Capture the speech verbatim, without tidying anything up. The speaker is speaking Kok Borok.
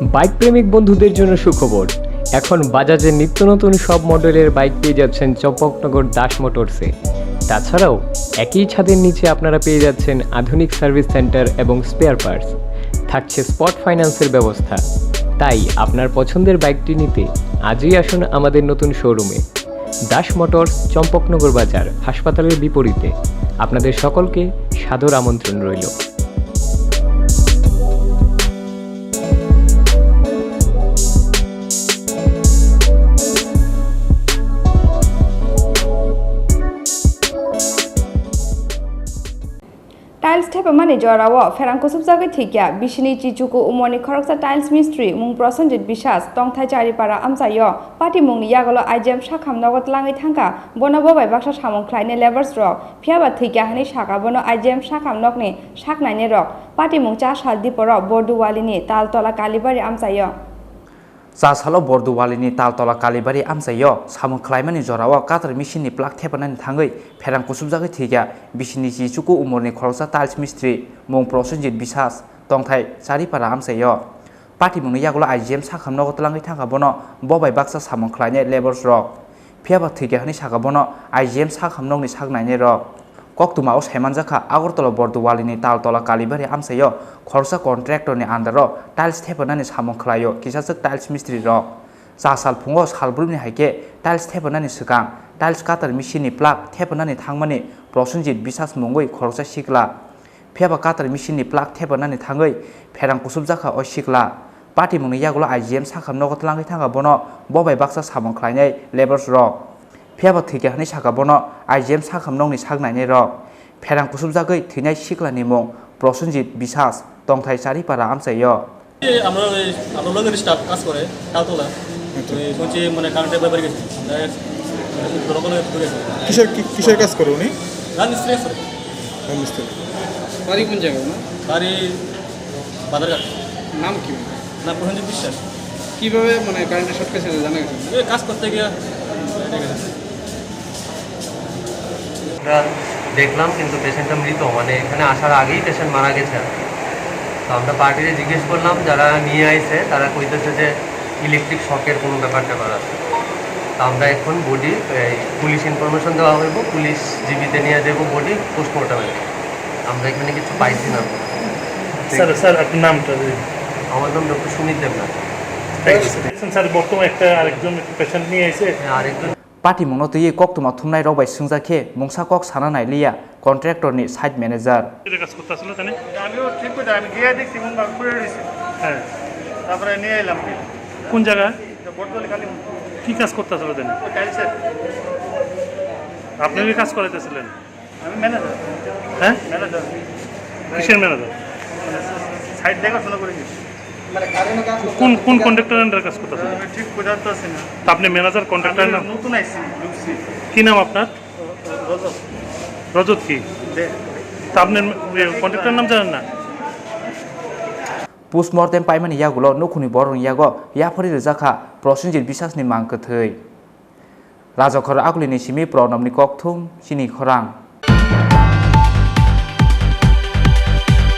বাইক প্রেমিক বন্ধুদের জন্য সুখবর। এখন বাজাজের নিত্য নতুন সব মডেলের বাইক পেয়ে যাচ্ছেন চম্পকনগর দাস মোটরসে। তাছাড়াও একই ছাদের নিচে আপনারা পেয়ে যাচ্ছেন আধুনিক সার্ভিস সেন্টার এবং স্পেয়ার পার্টস। থাকছে স্পট ফাইন্যান্সের ব্যবস্থা। তাই আপনার পছন্দের বাইকটি নিতে আজই আসুন আমাদের নতুন শোরুমে। দাস মোটরস, চম্পকনগর বাজার, হাসপাতালের বিপরীতে। আপনাদের সকলকে সাদর আমন্ত্রণ রইল। Tiles thepamani jorao pherang kusubjagwi thwikya bisini chichuku umorni khoroksa tiles mistri mung Prosenjit Biswas, tongthai Charipara amchaio. Patimungni yagulo I G M sakham nogo tlangwi thangkha, bono bo bai baksa samung khlainai labors rok. Phiyaba thwikya hwnwi sakha bono I G M sakham nokni saknainai rok. Patimung cha sal diporo Borduwalini Taltola Kalibari amchaio. Cha salo Borduwalini Taltola Kalibari amchaio samung khlaimani jorao cutter machine ni plug thepanani thangwi pherang kusubjagwi thwikya bisini chichuku umorni khoroksa tiles mistri mung Prosenjit Biswas, tongthai Charipara amchaio. Patimungni yagulo I G M sakham nogo tlangwi thangkha bono bo bai baksa samung khlainai labors rok. Phiyaba thwikya hwnwi sakha bono I G M sakham nokni saknainai rok. Koktwmao saimanjakha Agartala Borduwalini Taltola Kalibari amchaio khoroksa contractor ni under o tiles thepanani samung khlaio kisachwk tiles mistri rok. Cha sal phungo salbrumni haikhe tiles thepanani swkang tiles cutter machine ni plug thepanani thangmani Prosenjit Biswas mungwi khoroksa sikla. Phiyaba cutter machine ni plug thepanani thangwi pherang kusubjakha o sikla. Patimungni yagulo I G M sakham nogo tlangwi thangkha bono bo bai baksa samung khlainai labors rok. Phiyaba thwikya hwnwi sakha bono I G M sakham nokni saknainai rok. Pherang kusubjagwi thwinai siklani mung Prosenjit Biswas, tongthai Charipara amchaio. এই আমরা ওই আপনার লোকের স্টাফ কাজ করে তালতলা। আচ্ছা। ওই শুনছি মানে কারেন্টের ব্যাপারে গেছে। ডাইরেক্ট লোকের ঘুরে গেছে। কিসের কি- কিসের কাজ করে উনি? রাজমিস্ত্রি আছে। রাজমিস্ত্রি। বাড়ি কোন জায়গায় ওনার? বাড়ি বাজারঘাট। নাম কি? না, প্রসেনজিৎ বিশ্বাস। কিভাবে মানে কারেন্টের শর্ট খাইছে জানা গেছে? ওই কাজ করতে গিয়ে কারেন্টে গেছে। আমরা দেখলাম কিন্তু পেশেন্টটা মৃত, মানে এখানে আসার আগেই পেশেন্ট মারা গেছে। তো আমরা পার্টিরে জিজ্ঞেস করলাম, যারা নিয়ে আইছে তারা কইতেছে যে ইলেকট্রিক শকের কোনো ব্যাপার ট্যাপার আছে। তো আমরা এখন বডি পুলিশ ইনফরমেশন দেওয়া হইব, পুলিশ জিবিতে নিয়ে যাবো বডি পোস্টমর্টমে। আমরা এখানে কিছু পাইছি না। স্যার, স্যার, আপনার নামটা যদি আমার নাম ডক্টর সুমিত দেবনাথ। স্যার, বর্তমানে একটা আরেকজন পেশেন্ট নিয়ে এসে হ্যাঁ, আরেকজন। Patimungno twiwi koktwma thumnai rok bai swngjak khe mungsa kok sana nai liya contractor ni site manager. এটা কাজ করতে আসলে তাই না? আমিও ঠিক করে আমি গিয়ে দেখছি মন ভাগ করে রয়েছে। হ্যাঁ। তারপরে নিয়ে এলাম। কোন জায়গা? এটা বটতলি কালী মন্দির। কি কাজ করতে আসলে তাই না? ওই টাইলসের। আপনি কি কাজ করাইতেছিলেন? আমি ম্যানেজার। হ্যাঁ? ম্যানেজার। কিসের ম্যানেজার? মানে সাইট দেখাশোনা করে দিচ্ছি। কোন, কোন কন্ট্রাক্টর আন্ডারে কাজ করতেছেন? আমি ঠিক বোঝাতে পারছি না। তা আপনি ম্যানেজার, কন্ট্রাক্টর আমি না? নতুন আইছি, ঢুকছি। কি নাম আপনার? রজত। রজত কি? দে। তা আপনি, এ, কন্ট্রাক্টর নাম জানেন না? Postmortem paimani yagulo nukhungni borokni yago yaphari rwjakha Prosenjit Biswas ni mang kwthwi. Rajakhor Akulini simi Pranabni kokthum chini khorang.